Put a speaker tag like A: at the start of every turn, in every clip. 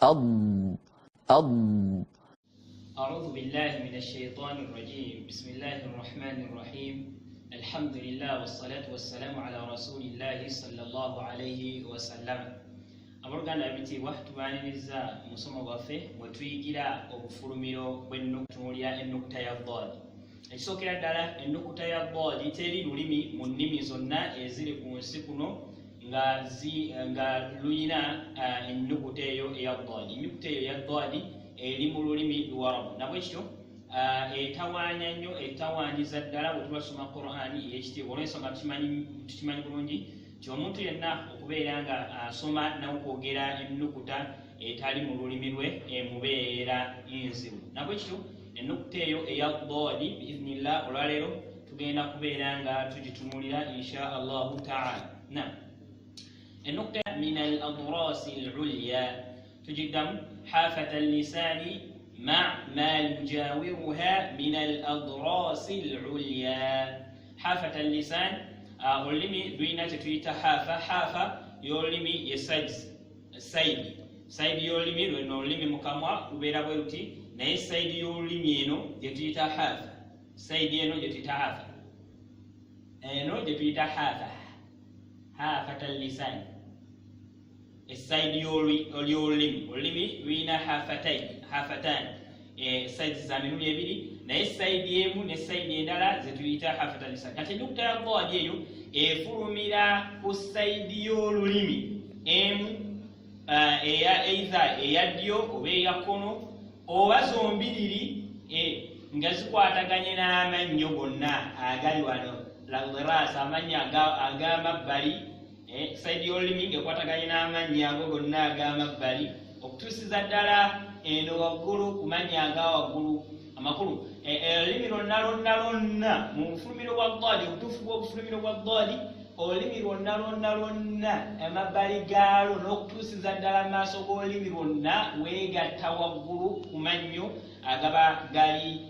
A: أض أض.
B: أعوذ بالله من الشيطان الرجيم. بسم الله الرحمن الرحيم. الحمد لله والصلاة والسلام على رسول الله صلى الله عليه وسلم. Abooluganda ab'ebitiibwa, tubaaniriza mu musomo gwaffe mwe tuyigira obufulumiro bw'ennukuta, ennukuta ya dad. Ekisookera ddala, ennukuta ya dad teri lulimi mu nnimi zonna eziri ku nsi kuno nga luyina ennukuta eyo eya dad. Ennukuta eyo eya dad eri mu lulimi Luwarabu, nabwe kityo etawaanya nnyo, etawaanyiza ddala bwe tuba tusoma Qur'ani ey'ekitiibwa, olw'ensonga tukimanyi bulungi nti omuntu yenna okubeera nga asoma n'okwogera ennukuta etali mu lulimi lwe emubeera nzibu. Nabwe kityo ennukuta eyo eya dad, biiznillah, olwaleero tugenda kubeera nga tugitunuulira insha Allahu taala. Na ennukuta min al adrasi al ulya tugiddamu: hafata lisani ma ma yujawiruha min al adrasi al ulya. Hafata lisan, olulimi lulina kyetuyita hafa. Hafa y'olulimi ye side, side y'olulimi lweno. Olulimi mu kamwa lubeera bwe luti, naye side y'olulimi eno gyetuyita hafa, side eno gyetuyita hafa, eno gyetuyita hafa, hafata lisan, eside y'olulimi. Olulimi lulina hafatain, hafatan, side za mirundi ebiri, naye side emu ne side endala zetuyita hafata lisan. Kati ennukuta ya dad eyo efulumira ku side y'olulimi emu, eya either eya ddyo oba eya kkono oba zombiriri, nga zikwataganye n'amannyo gonna agali wano, ladras, amannyo ag'amabbali. Side y'olulimi ng'ekwataganye n'amannyo ago gonna ag'amabbali okutuusiza ddala eno waggulu ku mannyo aga waggulu. Amakulu, olulimi lwonna lwonna lwonna mu bufulumiro bwa dad, obutuufu bw'obufulumiro bwa dad, olulimi lwonna lwonna lwonna, amabbali gaalwo n'okutuusiza ddala mu maaso g'olulimi lwonna, weegatta waggulu ku mannyo agaba gali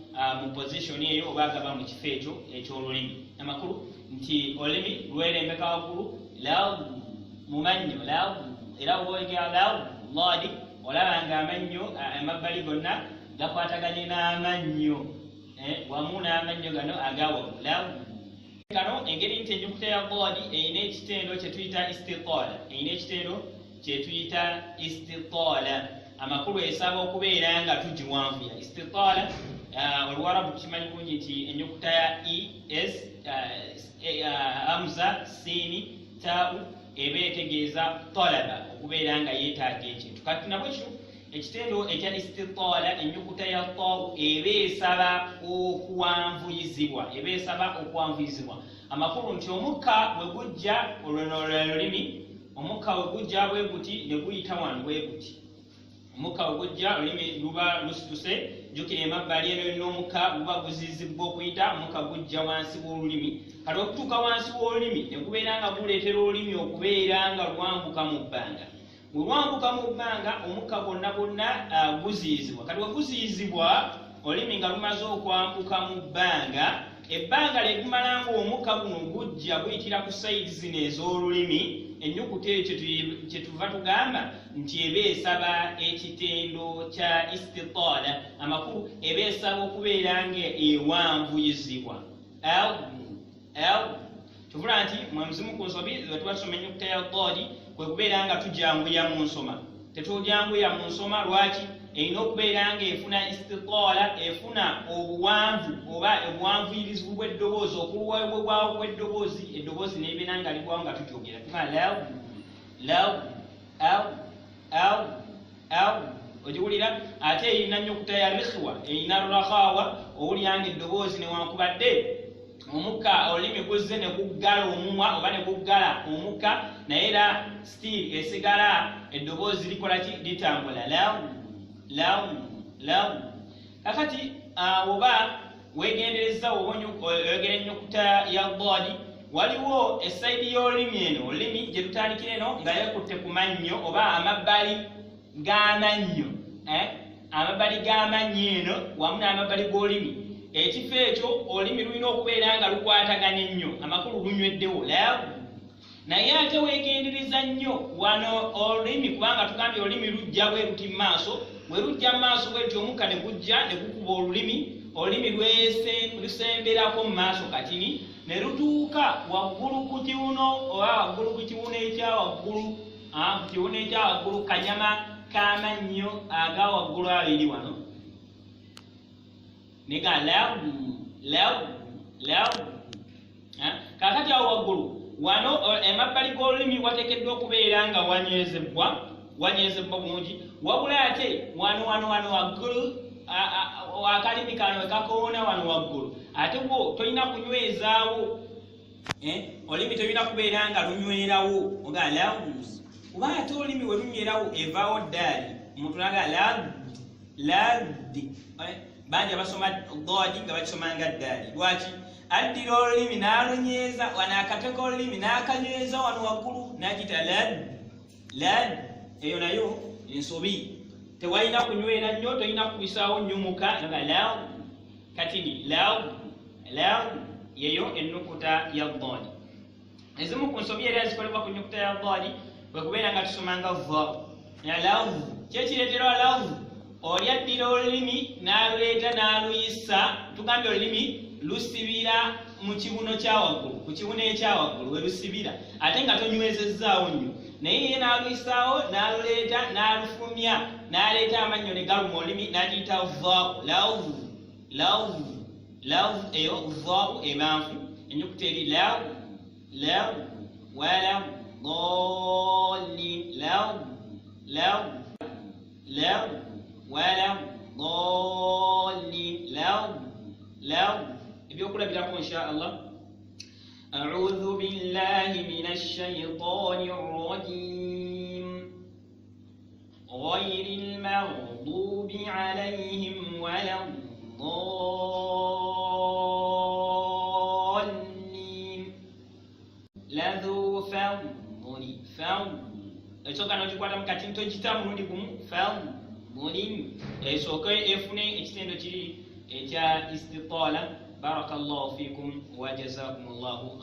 B: mu position eyo oba agaba mu kifo ekyo eky'olulimi. Amakulu nti olulimi lwerembeka waggulu law mu mannyo law, era oba oyogera law ladi, olaba nga amannyo amabbali gonna gakwataganye n'amannyo, wamu n'amannyo gano aga waggulu law kano. Engeri nti ennyukuta ya dad erina ekitendo kye tuyita istitala, erina ekitendo kye tuyita istitala. Amakulu, esaba okubeera nga tugiwanvuya. Istitala, Oluwarabu tukimanyi bulungi nti ennyukuta ya e s hamza siini tau eba etegeeza talaba, okubeera nga yeetaaga ekintu. Kati nabwe kityo ekitendo ekya istitala, ennyukuta ya tau eba esaba okuwanvuyizibwa, eba esaba okuwanvuyizibwa. Amakulu nti omukka bwe gujja, olwono lwe lulimi, omukka bwe gujja bwe guti ne guyita wano bwe guti, omukka bwe gujja, olulimi luba lusituse. Jjukira emabbali eno yonna omukka guba guzizibwa okuyita, omukka gujja wansi w'olulimi. Kati okutuuka wansi w'olulimi ne gubeera nga guleetera olulimi okubeera nga lwambuka mu bbanga. Bwe lwambuka mu bbanga, omukka gwonna gwonna guziyizibwa. Kati bwe guziyizibwa, olulimi nga lumaze okwambuka mu bbanga, ebbanga lye gumala ng'omukka guno gujja guyitira ku side zino ez'olulimi, ennyukuta eyo kyetuva tugamba nti eba esaba ekitendo kya istitala. Amakulu, eba esaba okubeera nga ewanvuyizibwa l l. Tuvula nti mwe muzimu ku nsobi we tuba tusoma ennyukuta ya dad kwe kubeera nga tujanguya mu nsoma. Tetujjanguya mu nsoma. Lwaki? Erina okubeera nga efuna istitala, efuna obuwanvu oba obuwanvuyirizibu bw'eddoboozi, okuluwebwawo kw'eddoboozi, eddoboozi nebibeera nga ligwawo nga tugyogera tuga law law aw aw aw. Ogiwulira ate erina nnyukuta ya rikhwa, erina rakhawa. Owulira nga eddoboozi, newankubadde omukka olulimi guzze ne guggala omumwa oba ne guggala omukka, naye era still esigala eddoboozi likola ki? Litambula law law law. Kakati oba weegendereza, oba oyogera ennyukuta ya dad, waliwo eside y'olulimi eno, olulimi gye tutandikira eno nga yekutte ku mannyo oba amabbali g'amannyo, eh? Amabbali g'amannyo eno wamu n'amabbali g'olulimi, ekifo ekyo olulimi lulina okubeera nga lukwataganye nnyo. Amakulu, lunyweddewo law. Naye ate weegendereza nnyo wano olulimi, kubanga tugambye olulimi lujja bwe luti mu maaso. Bwe lujja mu maaso bwe luti, omukka ne gujja ne gukuba olulimi, olulimi lusemberako mu maaso katini ne lutuuka waggulu ku kibuno, oba waggulu ku kibuno ekya waggulu, ku kibuno ekya waggulu, kanyama k'amannyo aga waggulu abiri wano, nega lagu lagu lagu. Kaakati awo waggulu wano emabbali g'olulimi wateekeddwa okubeera nga wanywezebwa bulungi. Wabula ate wano wano wano waggulu akalimi kano wekakoona wano waggulu, ate wo tolina kunywezaawo, olulimi tolina kubeera nga lunywerawo oga lagus, kuba ate olulimi we lunywerawo evaawo ddaali, omuntu naga lagdi. Bangi abasoma dodi nga bakisoma nga ddaali. Lwaki? Addira olulimi n'alunyweza wano, akateka olulimi n'akanyweza wano waggulu n'agita lad lad. Eyo nayo ensobi, tewalina kunywera nnyo, tolina kubisaawo nnyo muka nga law katini law law. Yeyo ennukuta ya dodi. Ezimu ku nsobi era ezikolebwa ku nnukuta ya dodi bwe kubeera nga tusoma nga va law. Kyekireetera law, oli addira olulimi n'aluleeta n'aluyisa. Tugambye olulimi lusibira mu kibuno kya waggulu, ku kibuno ekya waggulu we lusibira, ate nga tonywezezzaawo nnyo, naye ye n'aluyisaawo n'aluleeta n'alufumya n'aleeta amannyo ne galuma olulimi n'agiyita vaawu law law law. Eyo vaawu emanfu, ennyukuta eri law law wala doli law law law wala doli law law. Ebyokulabirako insha Allah. A'udhu billahi minash shaitani rrajim ghayril maghdubi alayhim waladdallin ladhu fadli fadl. Esooka n'ogikwata mu kati togita mulundi gumu, fadlin esooke efune ekitendo kiri ekya istitala. Barakallahu fikum wa jazakumullahu.